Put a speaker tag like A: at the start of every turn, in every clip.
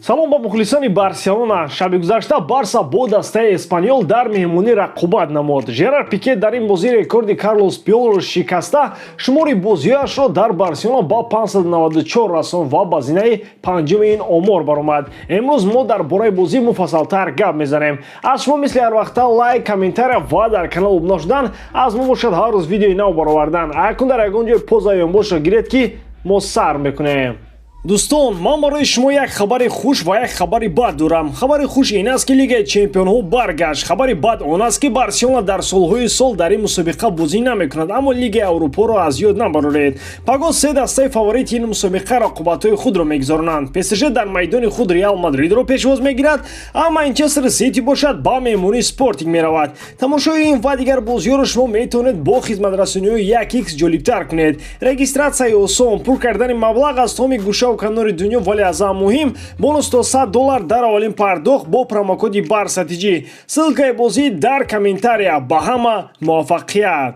A: Салом ба мухлисони Барселона. Шаби гузашта Барса бо дастаи Эспаньол дар меҳмонӣ рақобат намуд. Жерар Пике дар ин бозӣ рекорди Карлос Пуйолро шикаста, шумори бозиҳояшро дар Барселона ба 594 расон ва ба зинаи панҷуми ин омор баромад. Имрӯз мо дар бораи бозӣ муфассалтар гап мезанем. Аз шумо мисли ҳарвақта лайк, комментария ва дар канал обуна шудан. Аз мо бошад ҳар рӯз видеои нав баровардан. Акун дар ягон ҷой пауза бошо гиред, ки мо сар мекунем. Дӯстон, ман барои шумо як хабари хуш ва як хабари бад дорам. Хабари хуш ин аст, ки Лигаи чемпионҳо баргашт. Хабари бад он аст, ки Барселона дар солҳои сол дар ин мусобиқа бозӣ намекунад, аммо Лигаи Аврупоро аз ёд набароред. Пагоҳ се дастаи фаворити ин мусобиқа рақобатҳои худро мегузаронанд. ПСЖ дар майдони худ Реал Мадридро пешвоз мегирад, а Манчестер Сити бошад ба меҳмонии Спортинг меравад. Тамошои ин ва дигар бозиҳоро шумо метавонед бо хизматрасониҳои 1x ҷолибтар кунед. Регистратсияи осон, пур кардани маблағ аз томи гӯшаву канори дунё, вале аз ҳама муҳим, бонус то 100 доллар дар аввалин пардохт бо промокоди БАРСАТИҷ. Ссылкаи бозӣ дар комментария. Ба ҳама муваффақият!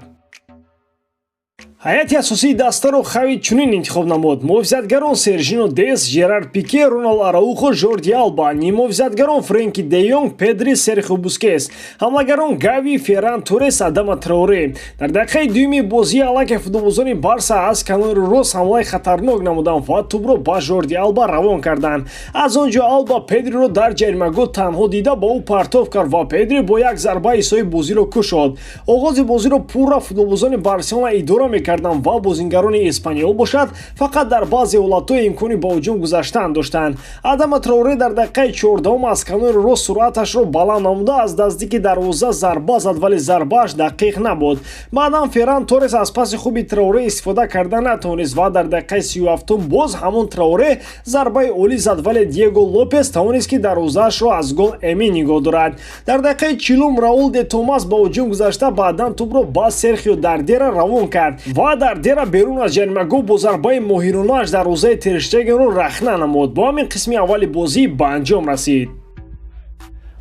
A: Ҳайати асосии дастаро Хави чунин интихоб намуд: муҳофизатгарон Сержино Дест, Жерар Пике, Роналд Араухо, Жорди Алба, ниммуҳофизатгарон Френки де Йонг, Педри, Серхио Бускес, ҳамлагарон Гави, Ферран Торрес, Адама Траоре. Дар дақиқаи дуюми бозӣ аллакай футболбозони Барса аз канори рост ҳамлаи хатарнок намуданд ва тӯбро ба Жорди Алба равон карданд. Аз он ҷо Алба Педриро дар ҷаримагоҳ танҳо дида, ба ӯ партов кард ва Педри бо як зарба ҳисоби бозиро кушод. Оғози бозиро пурра футболбозони Барселона идора мекард карданд ва бозингарони Эспаниол бошад фақат дар баъзе ҳолатҳо имкони ба ҳуҷум гузаштан доштанд. Адама Траоре дар дақиқаи 14-ум аз канори рост суръаташро баланд намуда, аз наздики дарвоза зарба зад, вале зарбааш дақиқ набуд. Баъдан Ферран Торрес аз паси хуби Траоре истифода карда натавонист ва дар дақиқаи 37-ум боз ҳамон Траоре зарбаи олӣ зад, вале Диего Лопес тавонист, ки дарвозаашро аз гол эмин нигоҳ дорад. Дар дақиқаи 40-ум Раул де Томас ба ҳуҷум гузашта, баъдан тӯбро ба Серхио Дардера равон кард ва Дардера берун аз ҷаримагоҳ бо зарбаи моҳиронааш дарвозаи Терштегенро рахна намуд. Бо ҳамин қисми аввали бозӣ ба анҷом расид.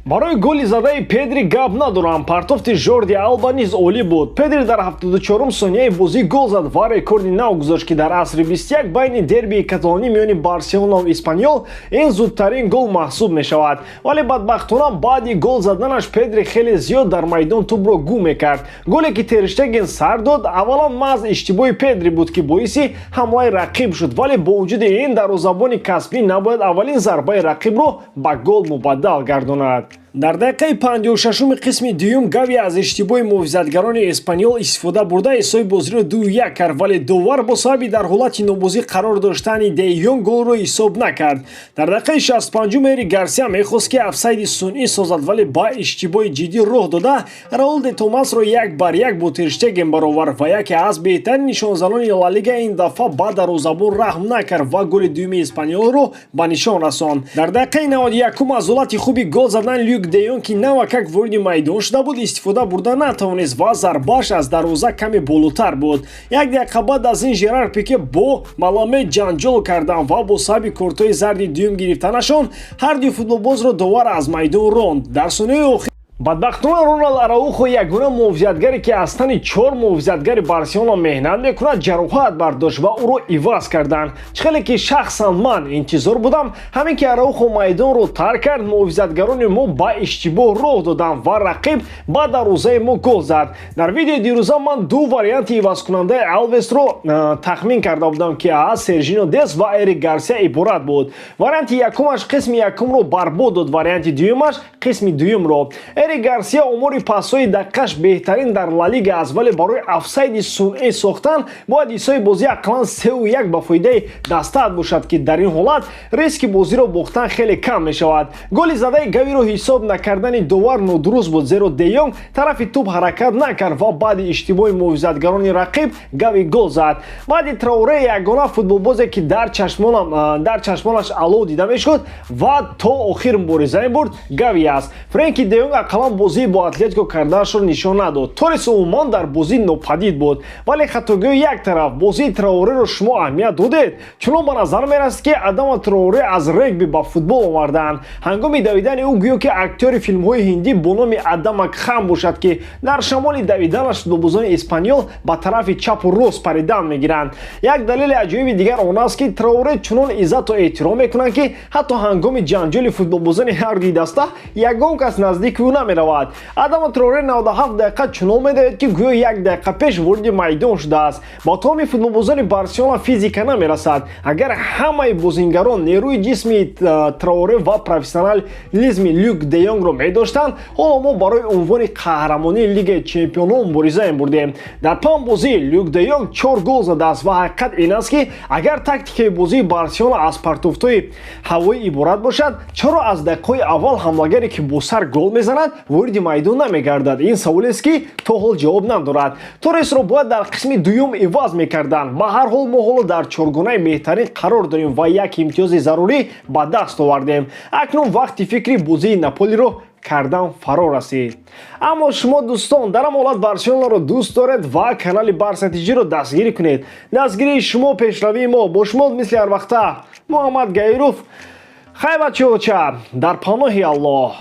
A: Барои голи задаи Педри гап надорам, партофти Жорди Алба низ олӣ буд. Педри дар 74 сонияи бозӣ гол зад ва рекорди нав гузошт, ки дар асри 21 байни дербии каталонӣ миёни Барселона ва Эспаньол ин зудтарин гол маҳсуб мешавад. Вале бадбахтона баъди гол заданаш Педри хеле зиёд дар майдон тӯбро гум мекард. Голе, ки Терштеген сар дод, аввалан маҳз иштибоҳи Педри буд, ки боиси ҳамлаи рақиб шуд, вале бо вуҷуди ин дарвозабони касбӣ набояд аввалин зарбаи рақибро ба гол мубаддал гардонад. Дар дақиқаи 56-уми қисми дуюм Гави аз иштибоҳи муҳофизатгарони Эспаньол истифода бурда, ҳисоби бозиро 2-1 кард, вале довар бо сабаби дар ҳолати нобозӣ қарор доштани Де Йонг голро ҳисоб накард. Дар дақиқаи 65-ум Эрик Гарсия мехост, ки офсайди сунъӣ созад, вале ба иштибоҳи ҷиддӣ роҳ дода, Раул де Томасро як бар як бо Терштеген баровард ва яке аз беҳтарин нишонзанони Ла Лига ин дафъа ба дарвозабон раҳм накард ва голи дуюми Эспаньолро ба нишон расонд. Дар дақиқаи 91-ум аз ҳолати хуби гол задан Люк де Йонг, ки навакак вориди майдон шуда буд, истифода бурда натавонист ва зарбааш аз дарвоза каме болотар буд. Як дақиқа баъд аз ин Жерар Пике бо Маламе ҷанҷол карданд ва бо сабаби кортҳои зарди дуюм гирифтанашон ҳар дуи футболбозро довар аз майдон ронд. Дар сониҳои охир бадбахтона Роналд Араухо, ягона муҳофизатгаре, ки аз тани чор муҳофизатгари Барселона меҳнат мекунад, ҷароҳат бардошт ва ӯро иваз карданд. Чӣ хеле ки шахсан ман интизор будам, ҳамин ки Араухо майдонро тарк кард, муҳофизатгарони мо ба иштибоҳ роҳ доданд ва рақиб ба дарвозаи мо гол зад. Дар видеои дирӯза ман ду варианти ивазкунандаи Алвесро тахмин карда будам, ки аз Сержино Дест ва Эрик Гарсия иборат буд. Варианти якумаш қисми якумро барбод дод, варианти дуюмаш қисми дуюмро. Эрик Гарсия омори пасҳои дақиқаш беҳтарин дар Ла Лига аст, вале барои офсайди сунъӣ сохтан бояд ҳисоби бозӣ ақаллан 3-1 ба фоидаи дастаат бошад, ки дар ин ҳолат риски бозиро бохтан хеле кам мешавад. Голи задаи Гавиро ҳисоб накардани довар нодуруст буд, зеро Де Йонг тарафи тӯб ҳаракат накард ва баъди иштибоҳи муҳофизатгарони рақиб Гави гол зад. Баъди Траоре ягона футболбозе, ки дар чашмонаш алов дида мешуд ва то охир мубориза мебурд, Гави аст. Френки де Йонг ақаллан ақаллан бозии бо Атлетико кардаашро нишон надод. Торрес умуман дар бозӣ нопадид буд. Вале хатогиҳо як тараф, бозии Траореро шумо аҳамият додед? Чунон ба назар мерасад, ки Адама Траоре аз регби ба футбол овардаанд. Ҳангоми давидани ӯ гӯё ки актёри филмҳои ҳиндӣ бо номи Адама Хан бошад, ки дар шамоли давиданаш футболбозони Эспаньол ба тарафи чапу рост паридан мегиранд. Як далели аҷоиби дигар он аст, ки Траоре чунон иззату эҳтиром мекунанд, ки ҳатто ҳангоми ҷанҷоли футболбозони ҳар дуи даста ягон кас наздики ӯ намеравад. Адама Траоре 97 дақиқа чунон медавид, ки гӯё як дақиқа пеш вориди майдон шудааст. Ба тамоми футболбозони Барселона физика намерасад. Агар ҳамаи бозингарон нерӯи ҷисми Траоре ва профессионализми Люк де Йонгро медоштанд, ҳоло мо барои унвони қаҳрамонии Лигаи чемпионон мубориза мебурдем. Дар панҷ бозӣ Люк де Йонг чор гол задааст ва ҳақиқат ин аст, ки агар тактикаи бозии Барселона аз партофтҳои ҳавоӣ иборат бошад, чаро аз дақиқаҳои аввал ҳамлагаре, ки бо сар гол мезанад, вориди майдон намегардад? Ин саволест, ки то ҳол ҷавоб надорад. Торресро бояд дар қисми дуюм иваз мекарданд. Ба ҳар ҳол, мо ҳоло дар чоргонаи беҳтарин қарор дорем ва як имтиёзи зарурӣ ба даст овардем. Акнун вақти фикри бозии Наполиро кардан фаро расид. Аммо шумо, дӯстон, дар ҳам ҳолат Барселонаро дӯст доред ва канали Барса ТЖро дастгирӣ кунед. Дастгирии шумо — пешравии мо. Бо шумо мисли ҳарвақта Муҳаммад Гаиров. Хай, бачаоча, дар паноҳи Аллоҳ.